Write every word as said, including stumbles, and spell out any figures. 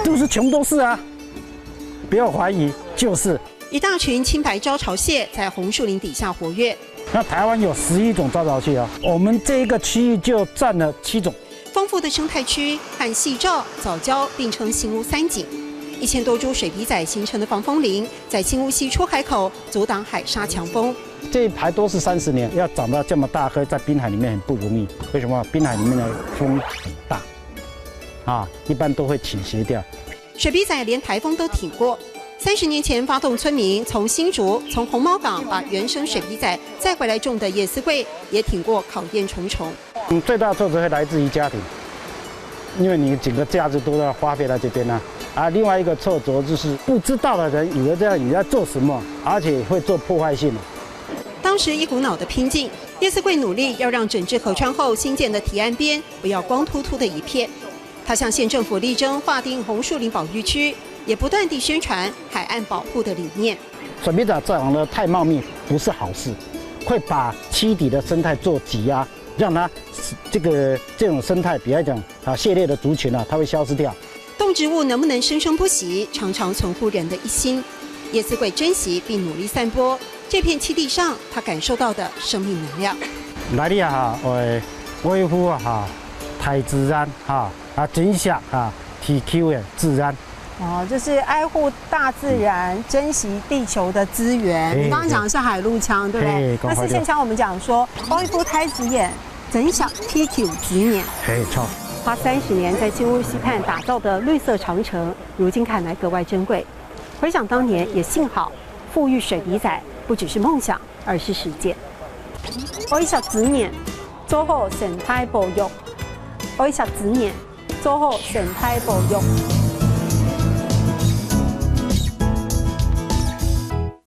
都是全部都是啊，不要怀疑，就是。一大群青白招潮蟹在红树林底下活跃。那台湾有十一种招潮蟹哦，我们这一个区域就占了七种。丰富的生态区和夕照、藻礁并称新屋三景。一千多株水笔仔形成的防风林，在新屋溪出海口阻挡海沙强风。这一排都是三十年，要长到这么大，可以在滨海里面很不容易。为什么？滨海里面的风很大，啊，一般都会倾斜掉。水笔仔连台风都挺过。三十年前，发动村民从新竹、从红毛港把原生水笔仔载回来种的叶思贵，也挺过考验重重。嗯，最大的挫折会来自于家庭，因为你整个价值都要花费在这边啊。啊，另外一个挫折就是不知道的人以为这样你在做什么，而且会做破坏性的。当时一股脑的拼劲，叶思贵努力要让整治河川后新建的堤岸边不要光秃秃的一片。他向县政府力争划定红树林保育区，也不断地宣传海岸保护的理念。水笔仔长得太茂密不是好事，会把溪底的生态做挤压，让它这个这种生态，比方讲啊，蟹类的族群啊，它会消失掉。动植物能不能生生不息，常常存乎人的一心。叶思贵珍惜并努力散播，这片栖地上他感受到的生命能量。来了哈，我我一副啊哈，大自然哈，啊，珍惜哈，地球的自然。哦，就是爱护大自然，珍惜地球的资源。你刚刚讲的是海陆腔，对不对？那四县腔我们讲说，我一副大自然，珍惜地球资源。嘿，错。花三十年在新屋溪畔打造的绿色长城，如今看来格外珍贵。回想当年，也幸好富裕水笔仔不只是梦想，而是实践。爱惜资源，做好生态保育。爱惜资源，做好生态保育。